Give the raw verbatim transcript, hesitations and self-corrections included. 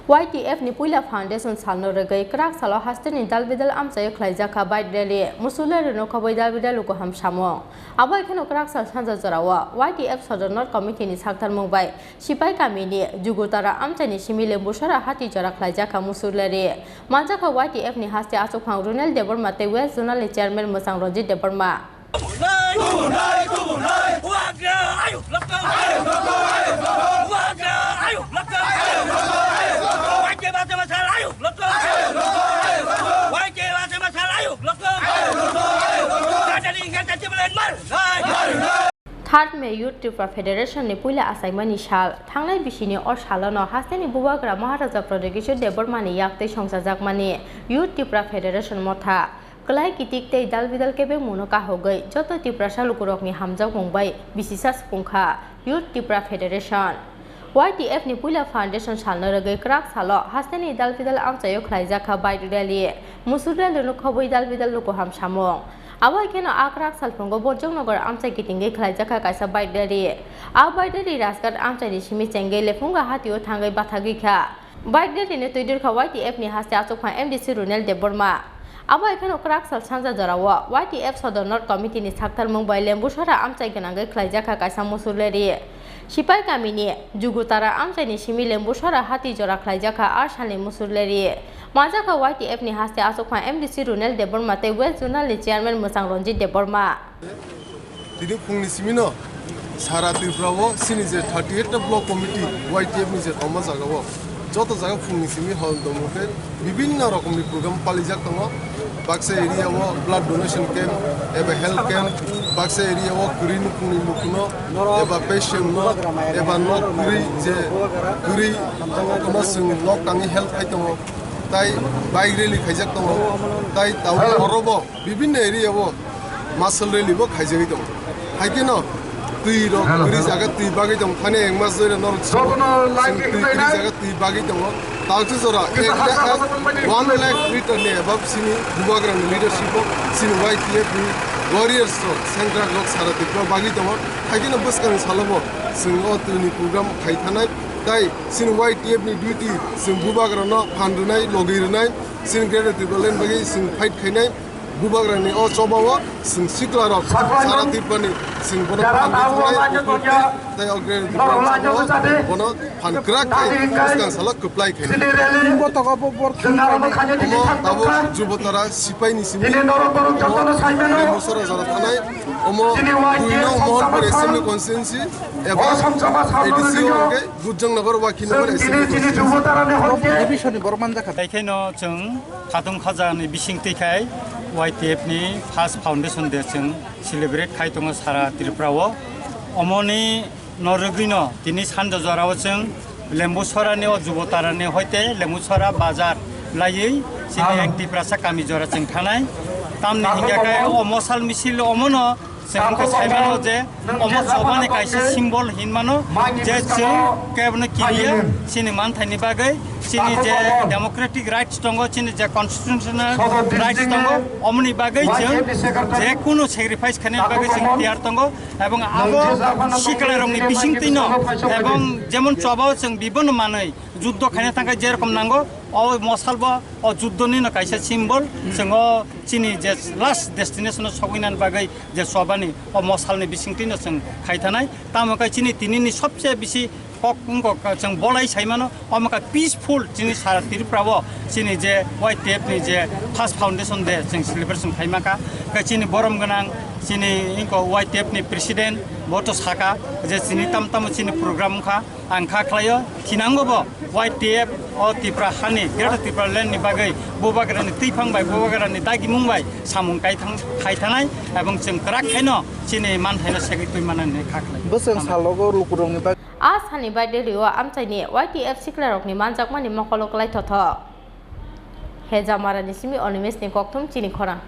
Y T F ni puila foundation salno rwgwi kwrak salo hasteni dalbidal amchaio khlaijakha bike rally, musulrerino khobwi dalbidal lukuham samung. Abo hai kheno kwrak sal sanja jorao Y T F Sodor North Committee ni saktarmung bai Sipai kamini Jugutara amchaini simi Lembusora hati jora khlaijakha musulreri. Manjakha Y T F ni haste achukphang Runel Debbarma tei West Zonal ni chairman Mwchang Ranjit Debbarma. Third May Youth Tripura Federation ni puila achaimani sal. Thangnai bisini o salono hasteni Bubagra Maharaja Pradyot Kishore Debbarma ni yaktwi songchajakmani Youth Tripura Federation motha kwlai kitik tei dalbidal kebengmungno kahogwi joto Tiprasa lukurokni hamjakmung bai bisisa supungkha Youth Tripura Federation. Y T F ni puila foundation salno rwgwi kwrak salo hasteni dalbidal amchaio khlaijakha bike rally, musulrerino khobwi dalbidal lukuham samung. Abo hai kheno a kwrak salphungo Borjongnogo amchai kitingwi khlaijakha kaisa bike rally. A bike rally Rajghat amchaini simi chengwi Lephunga hatio thangwi bathagwi kha. Bike rally-no twi dirkha Y T F ni haste achukphang M D C Runel Debbarma. Abo hai kheno kwrak sal sanja jorao Y T F Sodor North Committee ni saktarmung bai Lembusora amchai gwnangwi khlaijakha kaisa musulreri. Sipai kamini Jugutara amchaini simi Lembusora hati jora khlaijakha a salni musulreri. Manjakha Y T F ni haste achukphang M D C Runel Debbarma tei West Zonal ni chairman Mwchang Ranjit Debbarma. Tini phungni simino sara Tripura o chini je thirty eight ta block committee Y T F ni je tongma jaga o joto jaga phungni simi hol domo khe bibinno rokomni program palijak tongo. Baksa area o blood donation camp eba health camp, baksa area o kwrwi nukhungni mukhuno eba patient no eba nok kwrwi je kwrwi kono chwng nok tangwi help khai tongo, tai bike rally khaijak tongo, tai tabuk orobo bibinno area o muscle rally bo khaijagwi tongo. Hai kheno twi rok kwrwi jaga twi bagwi tongo, thani ek mas doi norok chwng twi kwrwi jaga twi bagwi tongo. Tangchi jora ek lakh, one lakh liter ni above sini Bubagra ni leadership o sini Y T F ni warriors rok, sengkrak rok sara Tripura bagwi tongo. Hai kheno bwskangni salo bo chwng o twi ni program khai thanai, tai sini Y T F ni duty chwng Bubagra no phan rwnai, logwi rwnai, sini Greater Tipraland bagwi chwng fight khainai. Bubagrani o chobao chwng siklarok sara Tripurani chwng bono phan rwkhnai, tei o Greater Tipraland chobao bono phan kwrak khe bwskang salo kwplai khainai. Omo tabuk Jubotara sipaini simi omo Musora jora thanai, omo buino Mohanpur Assembly Constituency eba A D C hwnkhe Gujjang Nagar Wakhinagar Assembly Constituency. Division ni borok manjakha. Tei khaino chwng Khatung Khaja ni bising twi khai Y T F ni first foundation day chwng celebrate khai tongo sara Tripura o. Omoni norwgwi no tini sanja jora o chwng Lembu Sora ni o Jubo Tara ni hoite Lembu Sora bazar laiwi chini ang Tiprasa kami jora chwng thanai. Tamni hingya khe o mosal misil omono Chwng wngkha sai mano je omo chobani kaisa symbol hinmano je chwng kebono kiriya chini manthaini bagwi, chini je democratic rights tongo, chini je constitutional rights tongo, omoni bagwi chwng je kunu sacrifice khainani bagwi chwng tiyar tongo. Ebong abo siklarokni bisingtwino ebong jemon chobao chwng bibono manwi juddo khaina thangkha jerokom nango, o mosalbo o juddonino kaisa symbol. Chwng o chini je last destination o sogwinani bagwi je chobani o mosalni bisingtwino chwng khaithanai. Tamo khe chini tinini sobse bisi kok wngkha chwng bolai saimano, omo khe peaceful chini sara Tripura o chini je Y T F ni je first foundation day chwng celebration khaima kha. Khe chini borom gwnang chini wngkha Y T F ni president, bo to saka je chini tam tamo chini program wngkha. Ang kha khlaio, thinango bo Y T F o Tipra hani, Greater Tipraland ni bagwi Bubagrani twiphang bai, Bubagrani dagimung bai samung kaithang, khaithanai, ebong chwng kwrak khaino chini manthaino segwi twi manani kha khlai. Bwswng salogo lukurokni bagwi. A sani bai Delhi o amchaini Y T F siklarokni manjakmani mokolo kwlai thothok. Hejamarani simi Animesh ni kokthum chini khorang.